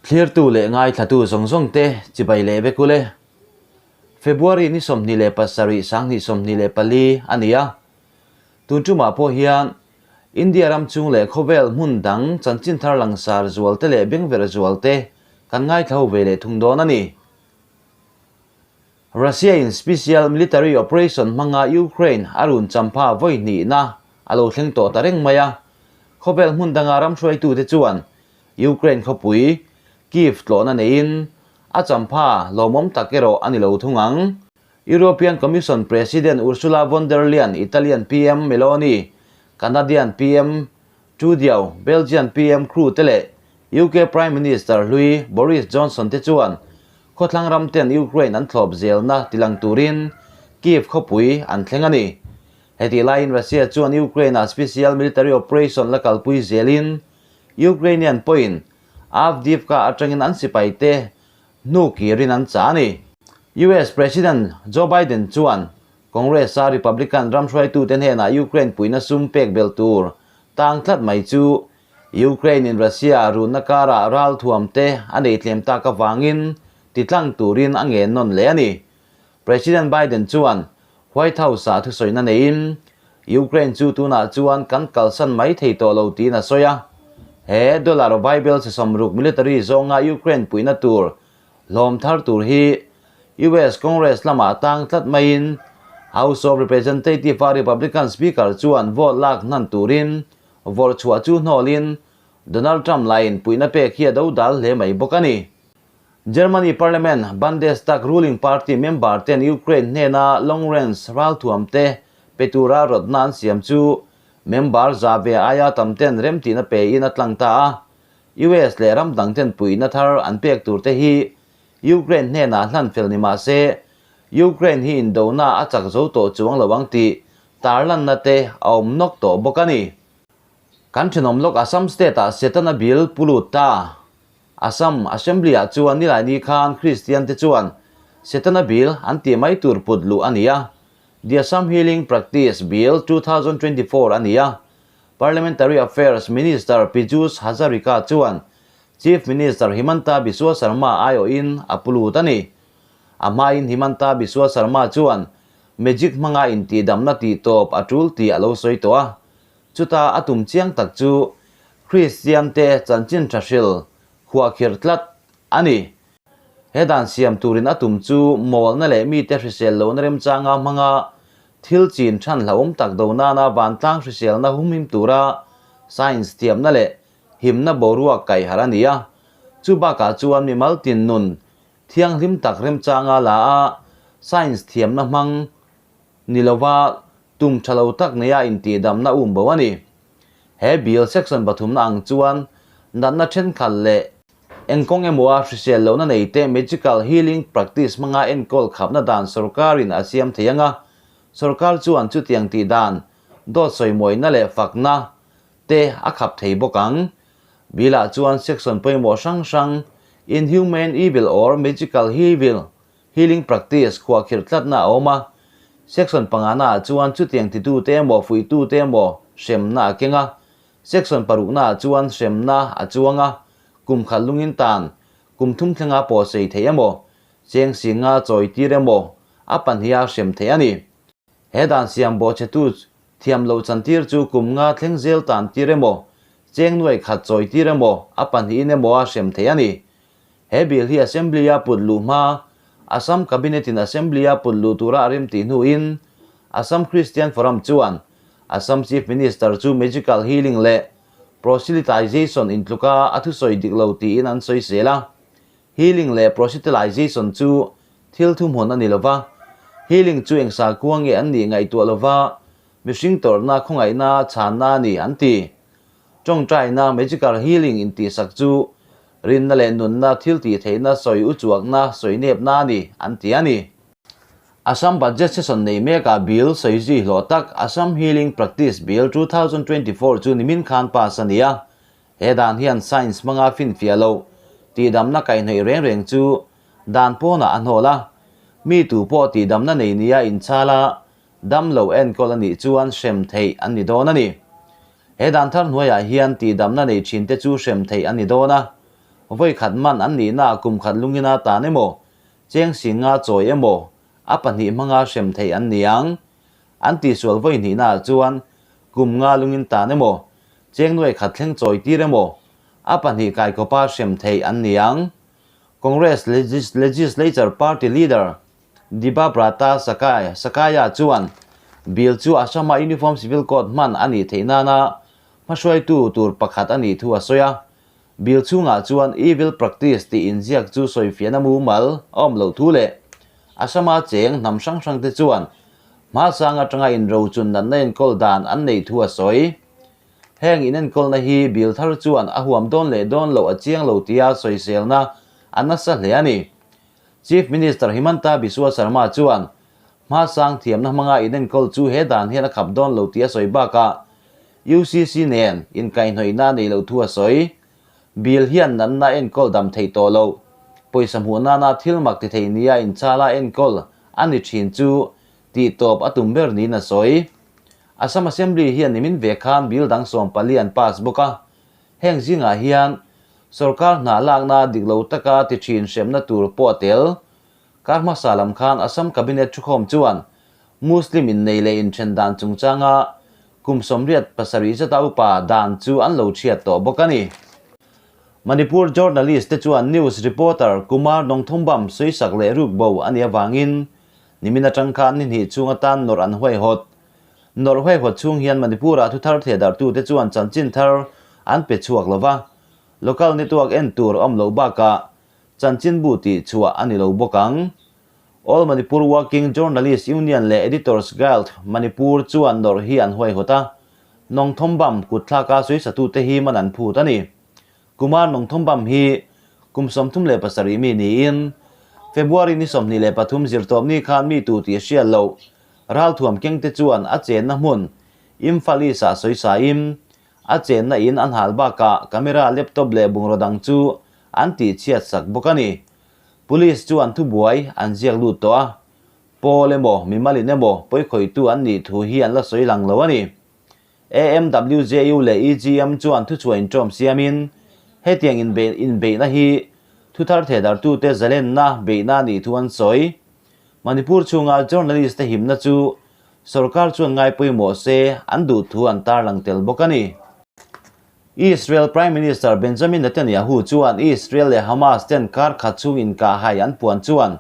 Thlirtu leh ngaithlatu zawng zawng te chibai leh vek ule. February ni 27 2024 a ni a. Tun tumah pawh hian India ram chung leh khawvel hmun dang chanchin thar langsar zual te leh bengverh zual te kan ngaithla ho ve leh thung dawn a ni. Russia in Special Military Operation hmanga Ukraine a run champha vawi hnihna a lo thleng tawh ta reng mai a. Khawvel hmun danga ram hruaitute chuan Ukraine khawpui Kyiv tlawhna neiin a champha lawmawm tak erawh a ni lo thung ang. European Commission President Ursula von der Leyen, Italian PM Meloni, Canadian PM Trudeau, Belgian PM Crew te leh UK Prime Minister hlui Boris Johnson te chuan khawthlang ram ten Ukraine an thlawp zelna tilang turin Kyiv khawpui an thleng a ni. Hetih laiin Russia chuan Ukraine-ah special military operation la kalpui zelin Ukrainian pawhin Avdiivka atangin an sipaite hnu kirin an chah a ni. US President Joe Biden chuan Congress-a Republican ram hruaitute hnenah Ukraine puihna sum pek belh tur tang tlat mai chu Ukraine-in Russia runna karah ralthuamte a nei tlem tak avangin titlang turin a ngen nawn leh a ni. President Biden chuan White House-ah thusawina neiin Ukraine chu tunah chuan kan kalsan mai thei tawh lo tiin a sawi a. He dollar vaibel chi 60 military zawnga Ukraine puihna tur hlawm thar tur hi US Congress lamah tang tlat maiin House of Representative-a Republican Speaker chuan vote lak hnan turin vawrh chhuah chu hnawlin Donald Trump laiin puihna pek hi a do dal hle mai bawk a ni. Germany Parliament Bundestag ruling party member ten Ukraine hnena long range ralthuam te pe tura rawtna an siam chu member za ve aia tam ten remtihna pein a tlang ta a. US leh ram dang ten puihna thar an pek tur te hi Ukraine hnenah hlan fel ni mah se Ukraine hi indona a chak zo tawh chuang lo ang tih tarlanna te a awm nawk tawh bawk a ni. Kan thenawm lawk Assam state-ah Setana bill pu lut ta. Assam Assembly-ah chuan nilaini khan Kristian te chuan Setana bill an tih mai tur put luh a ni a. The Assam Healing Practice Bill 2024 a ni a. Parliamentary Affairs Minister Pijush Hazarika chuan Chief Minister Himanta Biswa Sarma aiawhin a pu lut a ni. A hmain Himanta Biswa Sarma chuan magic hmanga intihdamna tihtawp a tul tih a lo sawi tawh a. Chuta a tum chiang tak chu Kristian te chanchin tha hril khuahkhirh tlat a ni. He dan siam turin a tum chu mawlna leh mite hrisel lohna remchanga hmanga thil chin than hlauhawm tak do nana vantlang hriselna humhim tura science thiamna leh himna boruak kaih harh a ni a. Chu bakah chuan mimal tin nun thianghlim tak remchanga la a science thiamna hmang ni lova tum tha lo tak neia intihdamna um bo a ni. He bill section pathumna ang chuan natna thenkhat leh eng kawng emaw a hrisel lohna nei te magical healing practice hmanga enkawl khapna dan sorkarin a siam thei ang a, sorkar chuan chutiang tih dan dawt sawimawina leh fakna te a khap thei bawk ang. Bill-ah chuan section pawimawh hrang hrang inhumane evil or magical heavil Healing practice khuahkhirh tlatna a awm a, section pangana ah chuan chutiang titute emaw fuihtute emaw hremna a keng a, section parukna ah chuan hremna a chuang a, kum khat lungin tan kum thum thlenga pawh sei theih emaw, cheng singa chawi tir emaw a pahniha hrem theih a ni. He dan siam bawhchhetu thiam loh chantir chu kum nga thleng zel tan tir emaw, cheng nuai khat chawi tir emaw a pahnihin emaw a hrem theih a ni. He bill hi Assembly-a put luh hma, Assam Cabinet-in Assembly-a put luh tura a rem tih hnuin Assam Christian Forum chuan Assam Chief Minister chu Magical Healing leh Proselytization intluka a thusawi dik lo tiin an sawisel a. Healing leh Proselytization chu thil thuhmun a ni lova, healing chu eng sakhua nge an nih ngaihtuah lova mihring tawrhna khawngaihna chhanna a ni an ti. Tawngtaina Magical Healing intihsak chu Rinna leh nunna thil tih theihna sawi uchuakna sawi nepna a ni, an ti a ni. Assam Budget Session nei mekah Bill sawi zui hlawh tak Assam Healing Practice Bill 2024 chu nimin khan pass a ni a. He dan hian science hmanga finfiah loh tihdamna kaihhnawih reng reng chu dan pawnah a hnawl a. Mi tu pawh tihdamna nei nia inchhal a, dam lo enkawl a nih chuan hrem theih an ni dawn a ni. He dan thar hnuaiah hian tihdamna nei thinte chu hrem theih an ni dawn a. Vawi khat man an nihna kum khat lungina tan emaw, cheng singa chawi emaw, a pahnih hmanga hrem theih an ni ang. An tihsual vawi hnihnaah chuan kum nga lungin tan emaw, cheng nuai khat thleng chawi tir emaw, a pahnih kaikawpa hrem theih an ni ang. Congress Legislature Party Leader Dibabrata Sakai Sakaya chuan Bill chu Assam-a Uniform Civil Code hman a nih theih nana hmahruaitu tur pakhat a nih thu a sawi a. Bill chhungah chuan evil practice tih inziak chu sawifiahna mumal a awm loh thu leh Assam-a cheng hnam hrang hrangte chuan hmasang atanga inrochun natna enkawl dan an neih thu a sawi. Heng inenkawlna hi Bill thar chuan a huam dawn leh dawn loh a chiang lo tia sawiselna a nasa hle a ni. Chief Minister Himanta Biswa Sarma chuan hmasang thiamna hmanga inenkawl chu he dan hian a khap dawn lo tih a sawi bakah UCC nen inkaihhnawihna a neih loh thu a sawi. Bill hian natna enkawl dam theih tawh loh, pawisa hmuh nana thil mak ti thei nia inchala enkawl a ni thin chu tih tawp a tum ber niin a sawi. Assam Assembly hian nimin ve khan bill dang 14 an pass bawk a, heng zingah hian Sorkar hna lakna dik lo taka ti thin hremna tur pawh a tel. Kar hmasa lam khan Assam Cabinet thukhawm chuan Muslim innei leh inthen dan chungchanga kum 87 zata upa dan chu an lo chhiat tawh bawk a ni. Manipur journalist te chuan news reporter Kumar Nongthombam sawisak leh rukbo a nih avangin nimin atang khan ni hnih chhung atan nawrh an huaihawt. Nawrh huaihawt chhung hian Manipur-ah thuthar thehdarhtute chuan chanchin thar an pe chhuak lo va, local network en tur awm loh bakah chanchinbu tih chhuah a ni lo bawk ang. All Manipur Working Journalist Union leh Editors Guild Manipur chuan nawrh hi an huaihawt a, Nongthombam kutthlaka sawisatute hi man an phut a ni. Kumar Nongthombam hi kum 37 mi niin February ni 23 zirtawpni khan mi tu tih a hriat loh. Ralthuam kengte chuan a chenna hmun Imphal East ah sawisain a chenna in an hal bakah camera, laptop leh bungraw dang chu an tihchhiat sak bawk a ni. Police chuan thubuai an ziak lut tawh a, pawl emaw mimalin emaw pawikhawitu an nih thu hi an la sawi lang lo a ni. AMWJU leh EGM chuan thuchhuah inṭawm siamin hetiang inbeihna hi thuthar thehdarhtute zalenna beihna a nih thu an sawi. Manipur chhunga journalist te himna chu sorkar chuan ngai pawimawh se an duh thu an tarlang tel bawk a ni. Israel Prime Minister Benjamin Netanyahu chuan Israel leh Hamas ten kar khat chhung inkahhai an puan chuan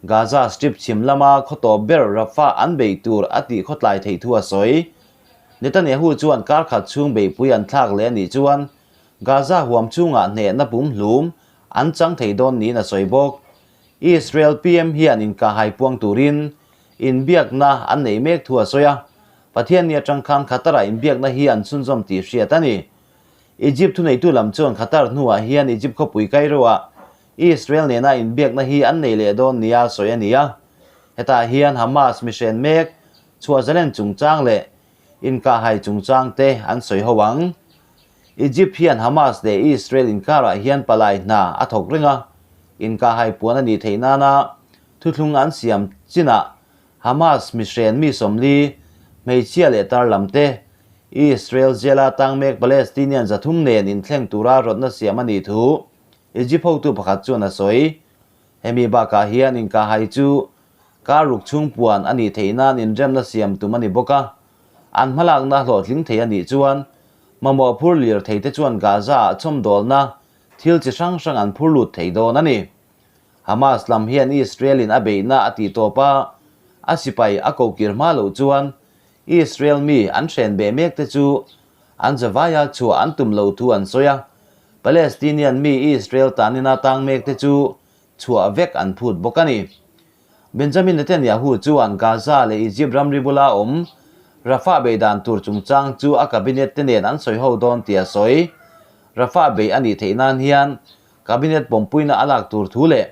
Gaza Strip chhim lama khaw tawp ber Rafah an beih tur a tih khawtlai theih thu a sawi. Netanyahu chuan kar khat chhung beihpui an thlak leh a nih chuan Gaza huam chhungah hnehna pumhlum an chang thei dawn niin a sawi bawk. Israel PM hian inkahhai puang turin inbiakna an neih mek thu a sawi a, Pathianni atang khan Qatar-ah inbiakna hi an chhunzawm tih hriat a ni. Egypt thuneitu lam chuan Qatar hnuah hian Egypt khawpui Cairo-ah Israel nena inbiakna hi an nei leh dawn nia sawi a ni a. Hetah hian Hamas mihren mek chhuah zalen chungchang leh inkahhai chungchang te an sawi ho ang. Egypt hian Hamas leh Israel inkarah hian palai hna a thawk reng a, inkahhai puan a nih theih nana thuthlung an siam chinah Hamas mihren mi 40, hmeichhia leh tar lam te, Israel jail-a tang mek Palestinian 300 nen inthleng tura rawtna siam a nih thu Egypt hotu pakhat chuan a sawi. Hemi bakah hian inkahhai chu kar ruk chhung puan a nih theih nan inremna siam tum a ni bawk a, an hmalakna hlawhtling thei a nih chuan Mamawh phur lirthei te chuan Gaza-ah chhawmdawlna thil chi hrang hrang an phur lut thei dawn a ni. Hamas lam hian Israel-in a beihna a tih tawp a, a sipai a kokir hma loh chuan Israel mi an hren beh mek te chu an zavaia chhuah an tum lo thu an sawi a, Palestinian mi Israel tanina tang mek te chu chhuah vek an phut bawk a ni. Benjamin Netanyahu chuan Gaza leh Egypt ramri bula awm Rafah bei dan tur chungchang chu a cabinet te nen an sawi ho dawn tih a sawi. Rafah bei a nih theih nan hian cabinet pawmpuina a lak tur thu leh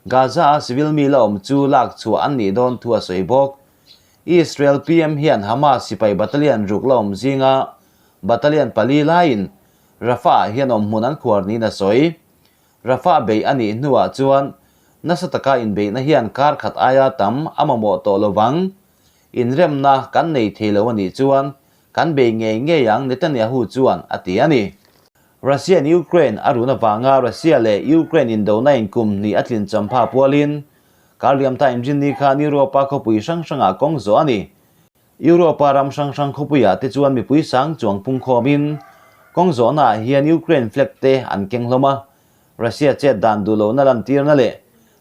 Gaza-a civil mi la awm chu lak chhuah an nih dawn thu a sawi bawk. Israel PM hian Hamas sipai battalion ruk la awm zinga battalion pali laiin Rafah-ah hian awmhmun an khuar niin a sawi. Rafah beih a nih hnuah chuan nasa taka inbeihna hian kar khat aia tam a mamawh tawh lo vang. Inremna kan nei thei lo a nih chuan kan bei ngei ngei ang Netanyahu chuan a ti a ni. Russia-in Ukraine a run avanga Russia leh Ukraine indona in kum hnih a tlin champha pualin Karliamta inrinni khan Europe-a khawpui hrang hrangah kawng zawh a ni. Europe-a ram hrang hrang khawpuiah te chuan mipui sang chuang pungkhawmin kawng zawhnaah hian Ukraine flag te an keng hlawm a, Russia chet dan duh lohna lantirna leh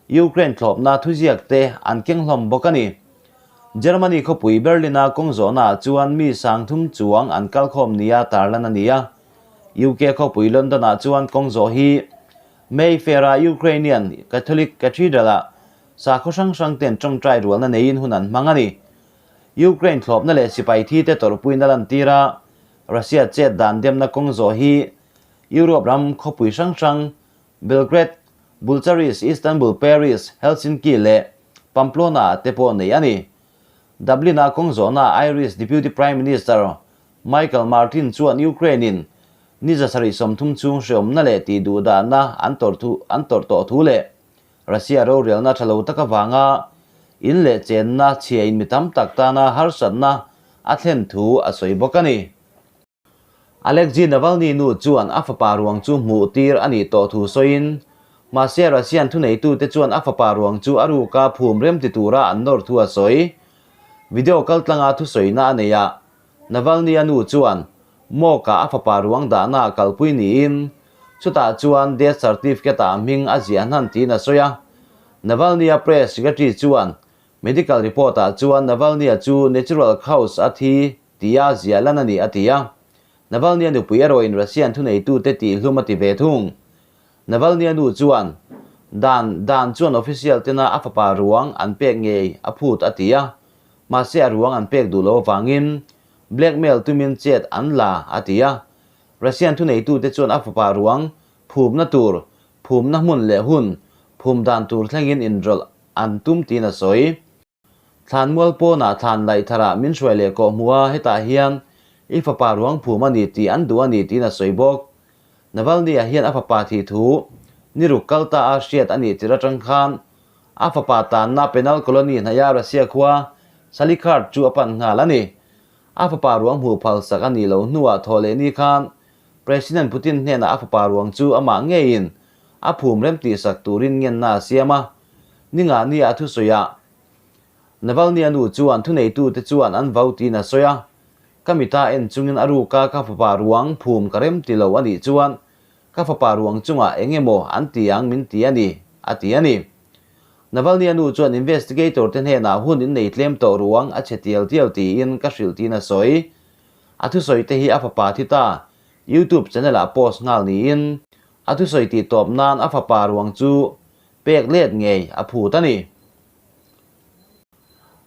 Ukraine thlawpna thuziak te an keng hlawm bawk a ni. Germany khawpui Berlin-a kawng zawhnaah chuan mi sang thum chuang an kalkhawm nia tarlan a ni a, UK khawpui London-ah chuan kawng zawh hi Mayfair-a Ukrainian Catholic Cathedral-ah sakhaw hrang hrang ten tawngtai rualna neiin hun an hmang a ni. Ukraine thlawpna leh sipai thi te tawrhpuina lantir a, Russia chet dan demna kawng zawh hi Europe ram khawpui hrang hrang Belgrade, Bulcharis, Istanbul, Paris, Helsinki leh Pamplona ah te pawh neih a ni. Dublin-a kawng zawhna Irish Deputy Prime Minister Michael Martin chuan Ukraine-in ni 730 chhung hreawmna leh tihduhdahna an tawrh tawh thu leh Russia rorelna tha lo tak avanga in leh chenna chhia in mi tam tak tana harsatna a thlen thu a sawi bawk a ni. Alexei Navalny nu chuan a fapa ruang chu hmuh tir a nih tawh thu sawiin, mahse Russian thuneitute chuan a fapa ruang chu a ruka phum rem ti tura an nawr thu a sawi. Video kaltlanga thusawina a nei a, Navalny-a nu chuan Mawk-ah a fapa ruang dahna a kalpui niin, chutah chuan death certificate-ah hming a ziah hnan tiin a sawi a. Navalny-a press secretary chuan medical report-ah chuan Navalny-a chu natural cause a thi tia ziah lan a ni a ti a. Navalny-a nupui erawhin Russian thuneitute tihhlum a ti ve thung. Navalny-a nu chuan dan dan chuan official tena a fapa ruang an pek ngei a phut a ti a, mahse a ruang an pek duh loh avangin Blackmail tumin chet an la, a ti a. Russian thuneitute chuan a fapa ruang phumna tur, phumna hmun leh hun, phum dan tur thlengin inrawlh an tum tiin a sawi. Thlanmual pawnah thlan laih tharah min hruai leh kawh hmu a, hetah hian i fapa ruang phum a ni tih an duh a ni tiin a sawi bawk. Navalny-a hian a fapa thih thu ni ruk kal ta a hriat a nih tir atang khan a fapa tanna penal colony hnaia Russia khua Salikhard chu a pan nghal a ni. A fapa ruang hmuh phal sak a nih loh hnuah thaw leh ni khan President Putin hnenah a fapa ruang chu amah ngeiin a phum rem tih sak turin ngenna a siam a. Ninga nia a thusawiah Navalny-a nu chuan thuneitute chuan an vau tiin a sawi a, Ka mita en chungin a ruka ka fapa ruang phum ka rem ti lo a nih chuan ka fapa ruang chungah eng emaw an ti ang min ti a ni, a ti a ni. Navalny-a nu chuan investigator te hnenah hun in nei tlem tawh ruang a che tial tial tiin ka hrilh tiin a sawi. A thusawi te hi a fapa thi ta YouTube channel ah post nghal niin a thusawi tih tawp nan a fapa ruang chu pek let ngei a phut a ni.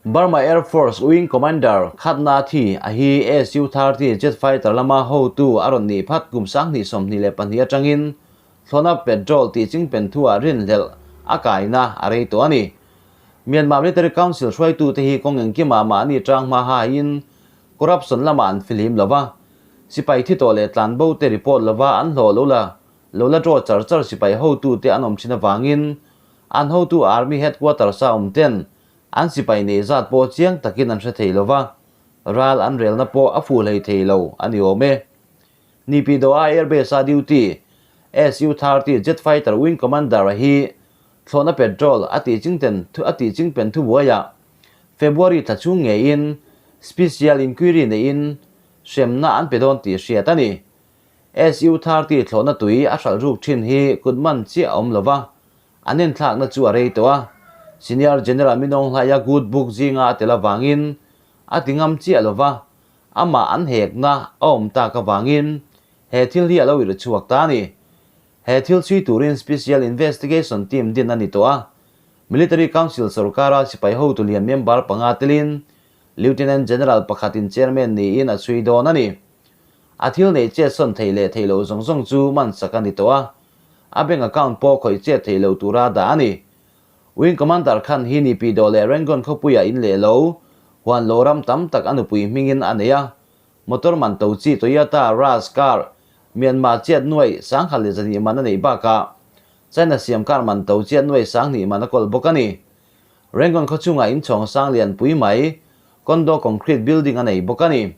Burma Air Force Wing Commander Khatna Thi a hi Su-30 jet fighter lama hotu a rawn nih phat kum 2022 atangin thlawhna petrol tih chingpen thuah rinhlelh a kaina a rei tawh a ni. Myanmar Military Council hruaitute hi kawng engkimah mahni tang hma hain corruption lamah an fihlim lo va, sipai thi tawh leh tlanbo te report lova an hlawh lo la lo la draw char char sipai hotute an awm thin avangin An hotu Army Headquarters-a awm ten an sipai nei zat pawh chiang takin an hre thei lo va, ral an relna pawh a fuh hlei thei lo a ni awm e. Nipidawha Air Base-a duty Su-30 jet fighter wing commander-a hi thlawhna petrol a tih chingten a tih chingpen thubuaiah February thla chhung ngeiin Special Inquiry neiin hremna an pe dawn tih hriat a ni. Su-30 thlawhna tui a hralh ruk thin hi kut man chiah a awm lo va, an enthlakna chu a rei tawh a. Senior General Minawng Hlaia good book zinga a tel avangin a ti ngam chiah lo va, amah an hekna a awm tak avangin he thil hi a lo irh chhuak ta a ni. He thil chhui turin Special Investigation Team din a ni tawh a, Military Council sorkara sipai hotu lian member panga telin Lieutenant General pakhatin Chairman niin a chhui dawn a ni. A thil neih chet sawn theih leh theih loh zawng zawng chu man sak a ni tawh a, a bank account pawh khawih chet theih loh tura dah a ni. Wing Commander Khan hi Nipidawh leh Rangoon khawpuiah in leh lo, huan lo ram tam tak a nupui hmingin a nei a. Motor man to chi Toyota Rush car Myanmar chiat nuai 10,200 man a neih bakah China siam car man to chiat nuai 2000 man a kawl bawk a ni. Rangoon khawchhungah inchhawng sang lian pui mai condo concrete building a nei bawk a ni.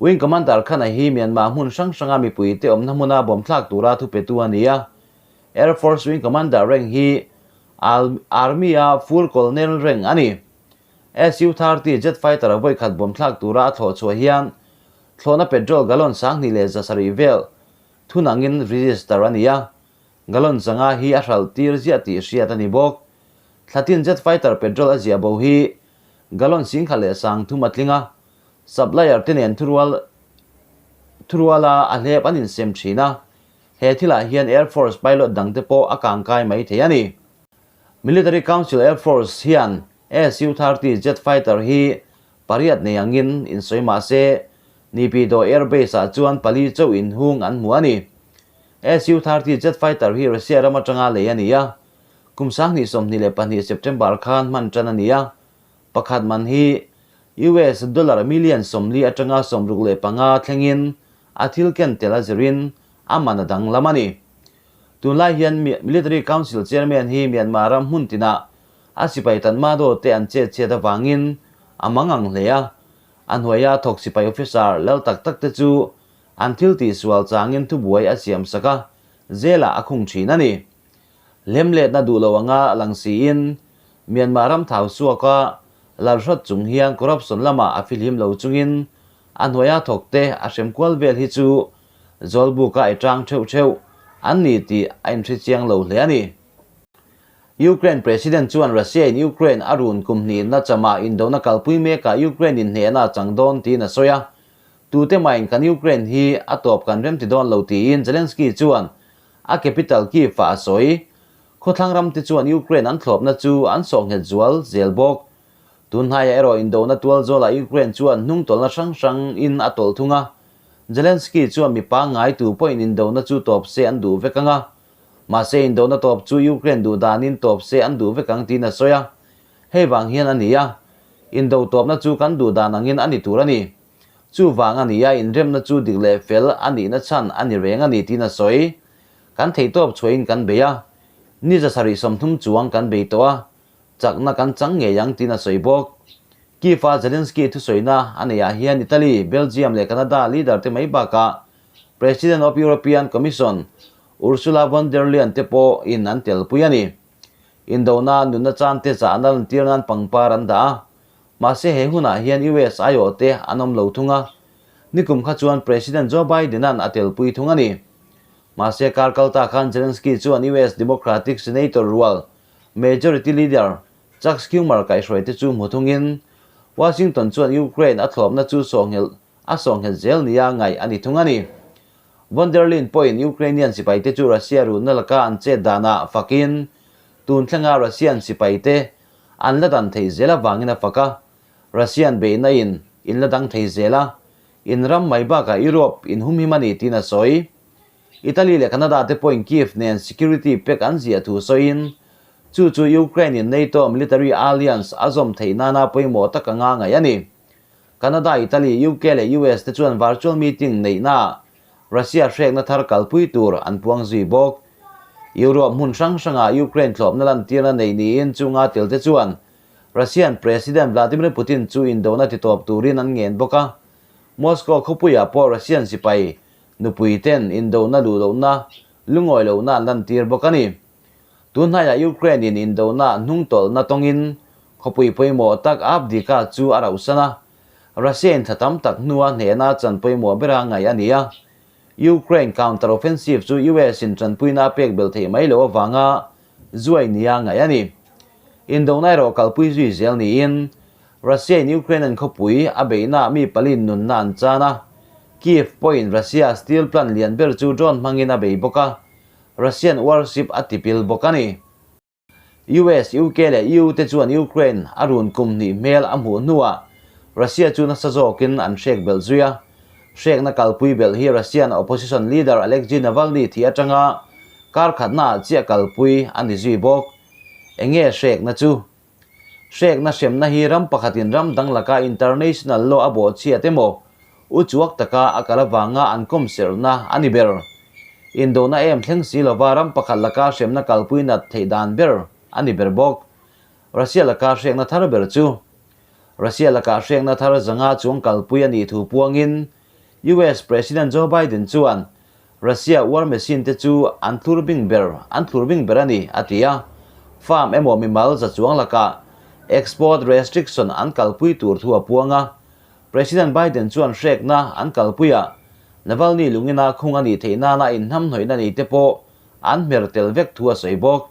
Wing Commander Khan-a hi Myanmar hmun hrang hranga mipuite awmna hmuna bawm thlak tura thupetu a ni a. Air Force Wing Commander rank hi Army-a full Colonel rank a ni. Su-30 jet fighter a vawikhat bawm thlak tura a thlawh chhuah hian thlawhna petrol gallon 2160 vel thun angin register a ni a. Gallon 500 hi a hralh tir ziah tih hriat a ni bawk. Thlatin jet fighter petrol a ziah bo hi gallon 1300 a tling a, supplier te nen thurual thuruala a hlep an insem thin a, he thilah hian Air Force pilot dangte pawh a kangkai mai thei a ni. Military Council Air Force hian Su-30 jet fighter hi pariat nei angin insawi mah se, Naypyidaw Air Base-ah chuan pali chauh inhung an hmu a ni. Su-30 jet fighter hi Russia ram atanga lei a ni a, kum 2022 September khan hman tan a ni a, pakhat man hi US dollar million 40 atanga 65 thlengin a thil ken tel a zirin a man a danglam a ni. Tunlai hian Military Council Chairman hi Myanmar ram hmun tinah a sipai Tatmadaw te an chet chhiat avangin a mangang hle a, a hnuaia thawk sipai officer lal tak tak te chu an thil tihsual changin thubuai a siam sak a, jail-ah a khung thin a ni. Hlemletna duh lo anga lang siin Myanmar ram thau suaka lalhrawt chung hian corruption lamah a fihlim lo chungin a hnuaia thawk te a hrem kual vel hi chu Zawlbuka i tang theuh theuh an ni tih a inhre chiang lo hle a ni. Ukraine President chuan Russia in Ukraine a run kum hnihna chamah indona kalpui mekah Ukraine in hnehna a chang dawn tiin a sawi a. Tute mahin kan Ukraine hi a tawp kan remti dawn lo tiin Zelensky chuan a capital Kyiv-ah a sawi. Khawthlang ramte chuan Ukraine an thlawpna chu an sawhnghet zual zel bawk. Tunhnaiah erawh indona tual zawlah Ukraine chuan hnungtawlhna hrang hrangin a tawlh thung a. Zelensky chuan mi pangngai tu pawhin indona chu tawp se an duh vek ang a. Mahse indona tawp chu Ukraine duh danin tawp se an duh vek ang tiin a sawi a. Hei vang hian a ni a, indo tawpna chu kan duh dan angin a ni tur a ni. Chuvang a ni a, inremna chu dik leh fel a nihna chhan a ni reng a ni tiin a sawi. Kan theihtawp chhuahin kan bei a, ni 730 chuang kan bei tawh a, chakna kan chang ngei ang tiin a sawi bawk. Kyiv-a Zelensky thusawina a neihah hian Italy, Belgium leh Canada leader te mai bakah President of European Commission Ursula von der Leyen te pawhin an telpui a ni. Indona nunna chan te zahna lantir nan pangpar an dah a, mahse he hunah hian US aiawh te an awm lo thung a, nikum kha chuan President Joe Biden-a'n a telpui thung a ni. Mahse kar kalta khan Zelensky chuan US Democratic Senator rual Majority Leader Chuck Schumer kaihhruai te chu hmu thungin Washington chuan Ukraine a thlawpna chu sawhnghelh a sawhnghet zel nia ngaih a ni thung a ni. Von der Leyen pawhin Ukrainian sipaite chu Russia runna laka an chet danah fakin tun thlenga Russian sipaite an la dan theih zel avangin a fak a, Russian beihna in in la dang thei zel a, in ram mai bakah Europe in humhim a ni tiin a sawi. Italy leh Canada te pawhin Kyiv nen security pact an ziah thu sawiin chu chu Ukraine in NATO military alliance a zawm theih nana pawimawh tak anga ngaih a ni. Canada, Italy, UK leh US te chuan virtual meeting neihnaah Russia hrekna thar kalpui tur an puang zui bawk. Europe hmun hrang hrangah Ukraine thlawpna lantirna nei niin chunga tel te chuan Russian President Vladimir Putin chu indona titawp turin an ngen bawk a. Moscow khawpuiah pawh Russian sipai nupui ten indona luh lohna lungawi lohna an lantir bawk a ni. Tunhnaiah Ukraine in indona hnungtawlhna tawngin khawpui pawimawh tak Avdiivka chu a rauhsan a, Russia in thla tam tak hnua hnehna chan pawimawh bera ngaih a ni a. Ukraine counter-offensive chu US in tanpuina a pek belh theih mai loh avanga zuai nia ngaih a ni. Indona erawh kalpui zui zel niin Russia in Ukraine an khawpui a beihnaah mi palin nunna an chan a, Kyiv pawhin Russia steel plant lian ber chu drone hmangin a bei bawk a, Russian warship a tipil bawk a ni. US, UK leh EU te chuan Ukraine a run kum hnih hmel a hmuh hnuah Russia chu nasa zawkin an hrek belh zui a. Hrekna kalpui belh hi Russian opposition leader Alexei Navalny thih atanga kar khatnaah chiah kalpui a ni zui bawk. Enge hrekna chu? Hrekna hremna hi ram pakhatin ram dang laka international law a bawhchhiat emaw, u chuak taka a kal avanga an kawmserhna a ni ber. Indona em thleng si lova ram pakhat laka hremna kalpui nat theih dan ber a ni ber bawk. Russia laka hrekna thar ber chu Russia laka hrekna thar zanga chuang kalpui a nih thu puangin US President Joe Biden chuan Russia war machine te chu an thlur bing ber an thlur bing ber a ni, a ti a. Farm emaw mimal za chuang lakah export restriction an kalpui tur thu a puang a. President Biden chuan hrekna an kalpuiah Navalny lungina khung a nih theih nana inhnamhnawihna nei te pawh an hmer tel vek thu a sawi bawk.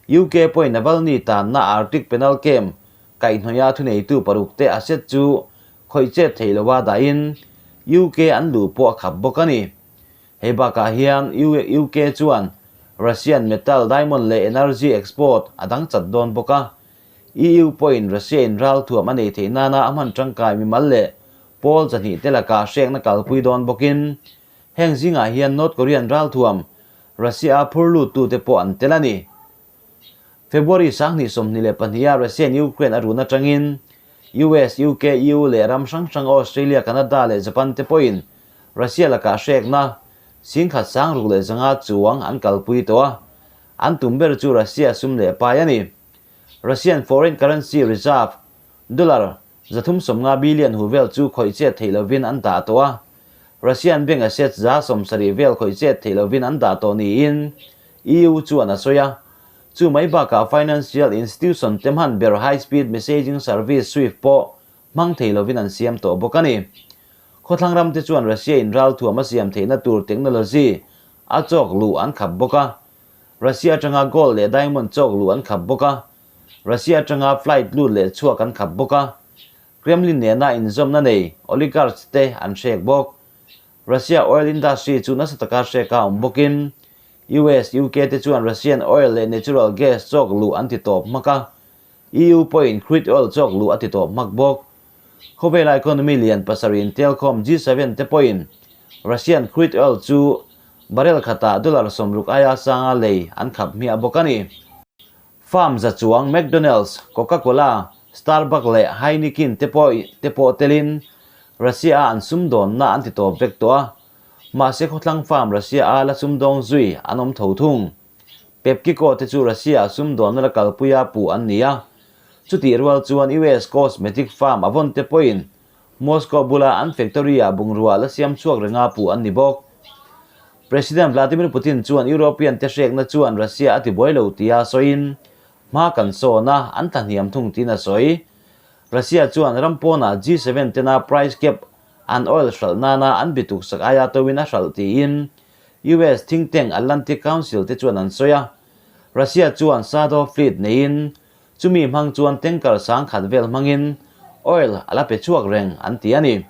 UK pawhin Navalny tanna Arctic Penal Camp kaihhnawih a thuneitu paruk te asset chu khawih chet theih lova dahin UK an luh pawh a khap bawk a ni. Hei bakah hian UK chuan Russian metal, diamond leh energy export a dang chat dawn bawk a. EU pawhin Russia in ralthuam a nei theih nana a hman tangkai mimal leh pawl zahnih te lakah hrekna kalpui dawn bawkin heng zingah hian North Korean ralthuam Russia a phur luttute pawh an tel a ni. February 2022 a Russia in Ukraine a run atangin US, UK, EU leh ram hrang hrang Australia, Canada leh Japan te pawhin Russia lakah hrekna 16,500 chuang an kalpui tawh a, an tum ber chu Russia sum leh pai a ni. Russian foreign currency reserve dollar 350 billion hu vel chu khawih chet theih lovin an dah tawh a, Russian bank assets 70 vel khawih chet theih lovin an dah tawh niin EU chuan a sawi a. Chu mai bakah financial institution te hman ber high speed messaging service Swift pawh hmang thei lovin an siam tawh bawk a ni. Khawthlang ram te chuan Russia in ralthuam a siam theihna tur technology a chawk luh an khap bawk a. Russia atanga gold leh diamond chawk luh an khap bawk a. Russia atanga flight lut leh chhuak an khap bawk a. Kremlin nena inzawmna nei oligarchs te an hrek bawk. Russia oil industry chu nasa taka hrek a awm bawkin US, UK te chuan Russian oil leh natural gas chawk luh an ti tawp hmak a, EU pawhin crude oil chawk luh a ti tawp hmak bawk. Khawvela economy lian pasarih intelkhawm G7 te pawhin Russian crude oil chu barrel khatah dollar 60 aia sanga lei an khap hmiah bawk a ni. Farm za chuang McDonald's, Coca-Cola, Starbucks leh Heineken te pawh te pawh telin Russia-a an sumdawnna an ti tawp vek tawh a. Mahse khawthlang farm Russia-a la sumdawng zui an awm tho thung. Pepkico te chu Russia-a sumdawnna la kalpuia puh an ni a. Chutih rual chuan US cosmetic farm Avon te pawhin Moscow bula an factory-ah bungrua la siam chhuak renga puh an ni bawk. President Vladimir Putin chuan European te hrekna chuan Russia a tibuai lo tia sawiin hma kan sawn a, an tlahniam thung tiin a sawi. Russia chuan ram pawnah G7 tena price cap an oil hralh nana an bituksak aia tawin a hralh tiin US think tank Atlantic Council te chuan an sawi a. Russia chuan Sado fleet neiin chumi hmang chuan tanker 10,000 vel hmangin oil a la pe chhuak reng an ti a ni.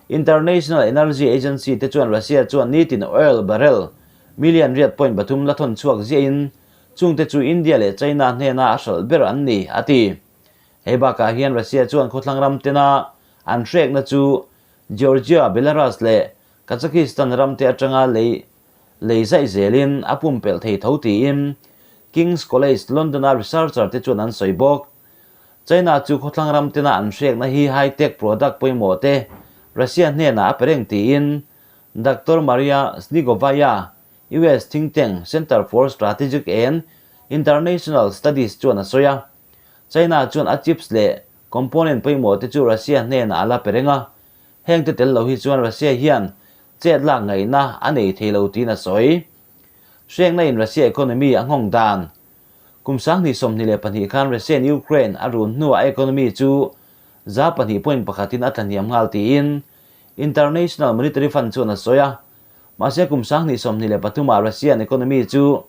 International Energy Agency te chuan Russia chuan nitin oil barrel million 8.3 la thawn chhuak ziahin chungte chu India leh China hnena a hralh ber an ni a ti. Hei bakah hian Russia chuan khawthlang ram tena an hrekna chu Georgia, Belarus leh Kazakhstan ram te atanga lei lei zaih zelin a pumpelh thei tho tiin King's College London-a researcher te chuan an sawi bawk. China chu khawthlang ram tena an hrekna hi high-tech product pawimawh te Russia hnenah a pe reng tiin Doctor Maria Snigovaya, US think tank Center for Strategic and International Studies chuan a sawi a. China chuan a chips leh component pawimawh te chu Russia hnenah a la pe reng a, heng te tel lo hi chuan Russia hian chet lak ngaihna a nei thei lo tiin a sawi. Hrekna in Russia economy a nghawng dan. Kum 2022 khan Russia in Ukraine a run hnuah a economy chu 2.1% in a tlahniam nghal tiin International Monetary Fund chuan a sawi a. Mahse kum 2023 ah Russian economy chu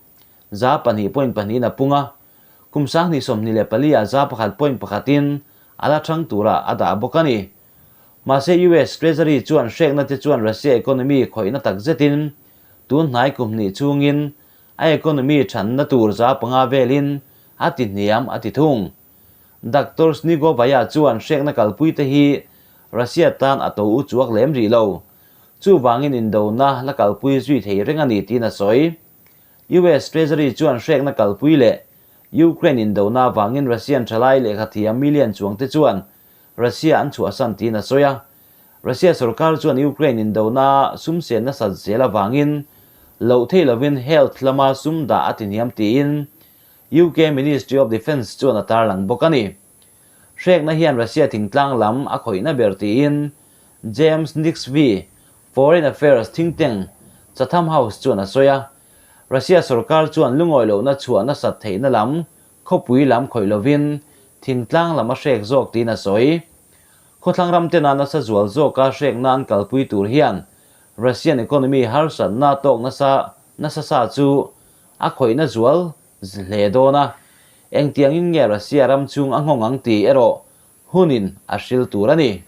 2.2% in a pung a, Kum 2024 ah 1.1% in a la thang tura a dah bawk a ni. Mahse US Treasury chuan hrekna te chuan Russia economy khawihna tak zetin tun hnai kum hnih chungin a economy thanna tur 5% velin a ti hniam a ti thung. Doctor Snigovaya chuan hrekna kalpui te hi Russia tan a to u chuak lem rih lo. Chuvangin indona la kalpui zui thei reng a ni tiin a sawi. US Treasury chuan hrekna kalpui leh Ukraine indona avangin Russian thalai lehkha thiam million chuangte chuan Russia an chhuahsan tiin a sawi a. Russia sorkar chuan Ukraine indona sum sen nasat zel avangin loh thei lovin health lama sum dah a ti hniam tiin UK Ministry of Defence chuan a tarlang bawk a ni. Hrekna hian Russia thingtlang lam a khawihna ber tiin James Nixvy, Foreign Affairs think tank Chatham House chuan a sawi a. Russia sorkar chuan lungawi lohna chhuah nasat theihna lam khawpui lam khawih lovin thingtlang lam a hrek zawk tiin a sawi. Khawthlang ram tena nasa zual zawka hrekna an kalpui tur hian Russian economy harsatna tawk nasa nasa sa chu a khawihna zual hle dawn a, engtiangin nge Russia ram chung a nghawng ang tih erawh hunin a hril tur a ni.